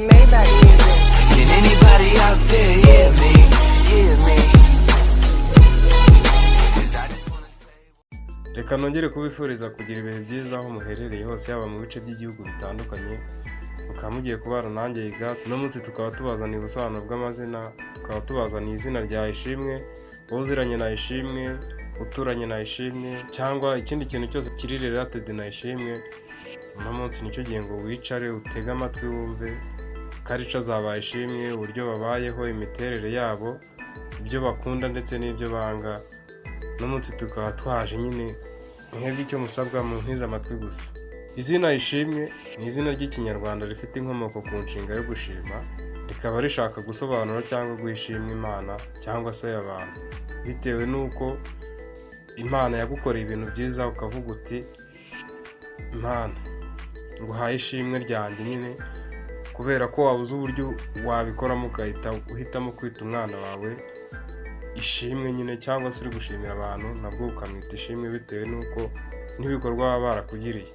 Maybach music. Can anybody out there hear me? Hear me? 'Cause I just wanna say. Reka nongere kubifuriza kugira ibihe byiza aho muherereye hose, yaba mu bice by'igihugu bitandukanye, mukaba mugiye kubana nanjye Yiga. Uno munsi tukaba tubazaniye ubusobanuro bw'amazina, tukaba tubazaniye izina rya Ishimwe. Wowe uziranye na Ishimwe, uturanye na Ishimwe, cyangwa ikindi kintu cyose kiri related na Ishimwe, uno munsi nicyo gihe ngo wicare utege amatwi wumve culture za Ishimwe, uburyo babayeho, imiterere yabo, ibyo bakunda ndetse n'ibyo banga. Uno munsi tukaba twaje nyine, mwebwe icyo musabwa mu ntize amatwi gusa. Izina Ishimwe ni izina ry'Ikinyarwanda rifite inkomoko ku nshinga yo gushima, rikaba rishaka gusobanura cyangwa guha ishimwe Imana cyangwa se abantu, bitewe n'uko Imana yagukoreye ibintu byiza, ukavuga uti: "Imana, nguhaye ishimwe ryanjye." Nyine kubera ko wabuze uburyo wabikoramo, ugahita uhitamo kwita umwana wawe Ishimwe nyine, cyangwa se uri gushimira abantu nabwo ukamwita Ishimwe, bitewe n'uko n'ibikorwa baba barakugiriye.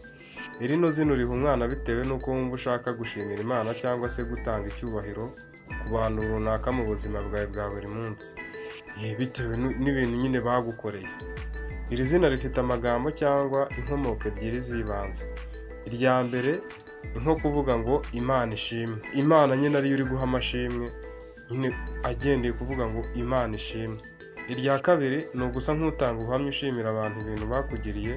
Rino zina uriha umwana bitewe n'uko wumva ushaka gushimira Imana cyangwa se gutanga icyubahiro ku bantu runaka mu buzima bwawe bwa buri munsi, bitewe n'ibintu nyine bagukoreye. Iri zina rifite amagambo cyangwa inkomoko ebyiri z'ibanze. Irya mbere ni nko kuvuga ngo "Imana ishimwe", Imana nyine ariyo uri guha amashimwe nyine, agendeye kuvuga ngo "Imana ishimwe". Irya kabiri ni ugusa nk'utanga ubuhamya, ushimira abantu ibintu bakugiriye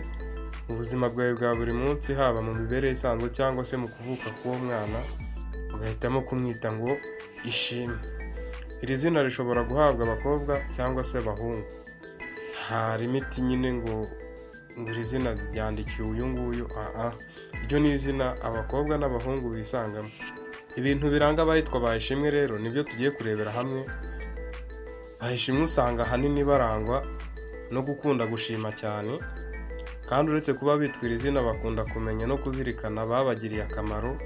mu buzima bwawe bwa buri munsi, haba mu mibereho isanzwe cyangwa se mu kuvuka k'uwo mwana, ugahitamo kumwita ngo Ishimwe. Iri zina rishobora guhabwa abakobwa cyangwa se abahungu. Hari imiti nyine ngo iri zina ryandikiwe uyu nguyu. Aha ryo ni izina abakobwa n'abahungu bisangamo. Ibintu biranga abayitwa ba Ishimwe rero nibyo tugiye kurebera hamwe. Ba Ishimwe usanga ahanini barangwa no gukunda gushima cyane, kandi uretse kuba bitwa iri zina, bakunda kumenya no kuzirikana ababagiriye akamaro,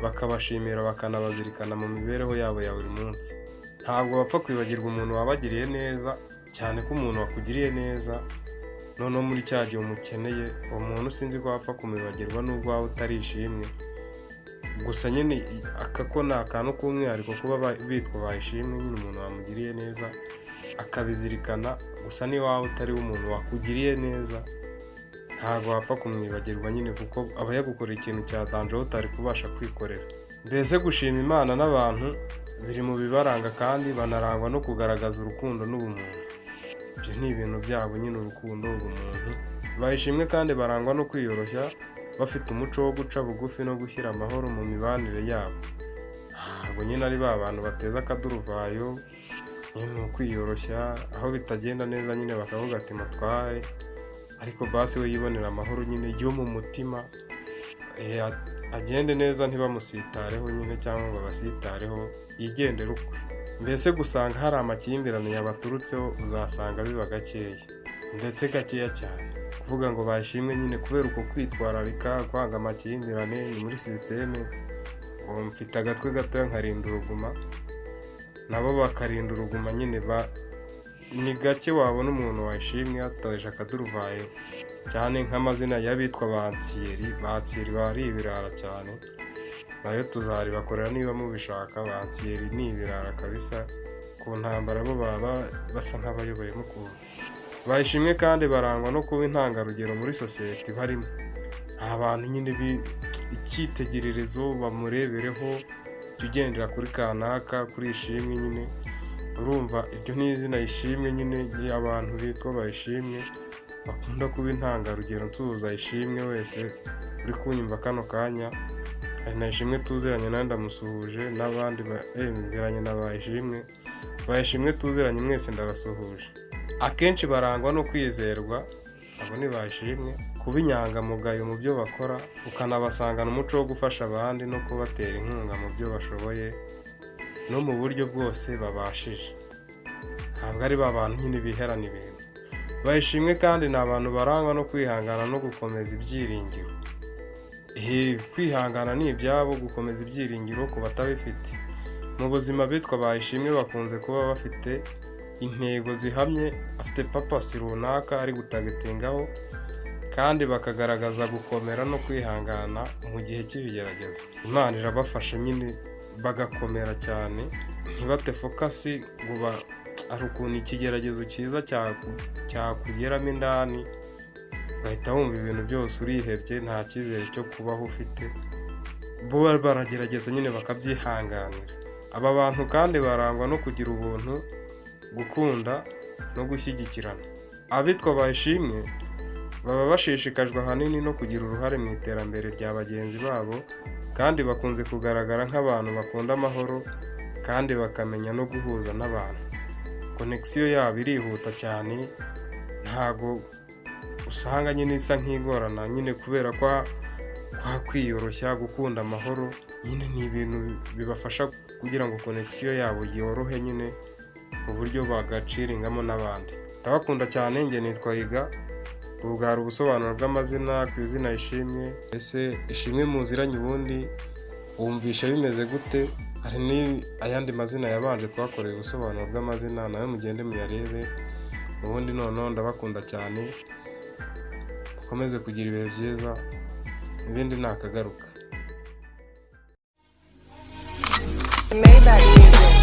bakabashimira, bakanabazirikana mu mibereho yabo ya buri munsi. Ntabwo bapfa kwibagirwa umuntu wabagiriye neza, cyane ko umuntu wakugiriye neza noneho muri cya gihe umukeneye, uwo muntu sinzi ko wapfa kumwibagirwa nubwo waba utari Ishimwe. Gusa nyine aka ko ni akantu k'umwihariko kuba bitwa ba Ishimwe nyine, umuntu wamugiriye neza akabizirikana. Gusa niba waba utari umuntu wakugiriye neza, ntabwo wapfa kumwibagirwa nyine, kuko aba yagukoreye ikintu cya danger wowe utari kubasha kwikorera. Mbese gushima Imana n'abantu biri mu bibaranga, kandi banarangwa no kugaragaza urukundo n'ubumuntu. Ibyo ni ibintu byabo nyine, urukundo, ubumuntu. Ba Ishimwe kandi barangwa no kwiyoroshya, bafite umuco wo guca bugufi no gushyira amahoro mu mibanire yabo. Ntabwo nyine ari ba bantu bateza akaduruvayo nyine, ni ukwiyoroshya. Aho bitagenda neza nyine bakavuga ati: "Mutware", ariko basi we yibonera amahoro nyine yo mu mutima, agende neza, ntibamusitareho nyine cyangwa ngo babasitareho, yigendere ukwe. Mbese gusanga hari amakimbirane yabaturutseho uzasanga biba gakeya, ndetse gakeya cyane. Kuvuga ngo ba Ishimwe nyine, kubera uko kwitwararika, kwanga amakimbirane, ni muri système ngo mfite agatwe gatoya nkarinda uruguma, nabo bakarinda uruguma nyine. Ba ni gake wabona umuntu wa Ishimwe yataje akaduruvayo, cyane nk'amazina y'abitwa ba Thierry. Ba Thierry baba ari ibirara cyane, nayo tuzaribakorera niba mubishaka. Ba Thierry ni ibirara kabisa, ku ntambara bo baba basa nk'abayoboyemo ukuntu. Ba Ishimwe kandi barangwa no kuba intangarugero muri sosiyete barimo, abantu nyine icyitegererezo bamurebereho, jya ugendera kuri kanaka, kuri Ishimwe nyine. Urumva iryo ni izina Ishimwe nyine, abantu bitwa ba Ishimwe bakunda kuba intangarugero. Nsuhuza Ishimwe wese uri kunyumva kano kanya. Hari na Ishimwe tuziranye, nawe ndamusuhuje, n'abandi nziranye na ba Ishimwe. Ba Ishimwe tuziranye mwese ndabasuhuje. Akenshi barangwa no kwizerwa, abo ni ba Ishimwe, kuba inyangamugayo mu byo bakora, ukanabasangana umuco wo gufasha abandi no kubatera inkunga mu byo bashoboye no mu buryo bwose babashije. Ntabwo ari ba bantu nyine biherana ibintu. Ba Ishimwe kandi ni abantu barangwa no kwihangana no gukomeza ibyiringiro. Kwihangana ni ibyabo, gukomeza ibyiringiro ku batabifite. Mu buzima bitwa ba Ishimwe bakunze kuba bafite intego zihamye, afite purpose runaka ari gutargetingaho. kandi bakagaragaza gukomera no kwihangana mu gihe cy'ibigeragezo. Imana irabafasha nyine bagakomera cyane, ntibate focus ngo hari ukuntu ikigeragezo cyiza cyakugeramo indani, ugahita wumva ibintu byose urihebye, nta cyizere cyo kubaho ufite. Bo baragerageza nyine bakabyihanganira. Aba bantu kandi barangwa no kugira ubuntu, gukunda no gushyigikirana. Abitwa ba Ishimwe baba bashishikajwe ahanini no kugira uruhare mu iterambere rya bagenzi babo, kandi bakunze kugaragara nk'abantu bakunda amahoro kandi bakamenya no guhuza n'abantu. Connexion yabo irihuta cyane, ntago usanga nyine isa nk'igorana nyine kubera kwa kwiyoroshya, gukunda amahoro nyine ni ibintu bibafasha kugira ngo connexion yabo yorohe nyine mu buryo bagaciringamo n'abandi. Ndabakunda cyane, njye nitwa Yiga. Ubu bwari ubusobanuro bw'amazina ku izina Ishimwe. Ese Ishimwe muziranye ubundi wumvishe bimeze gute? Hari n'ayandi mazina yabanje twakoreye ubusobanuro bw'amazina, nayo mugende muyarebe. Ubundi noneho ndabakunda cyane, mukomeze kugira ibihe byiza, ibindi ni akagaruka. Maybach Music.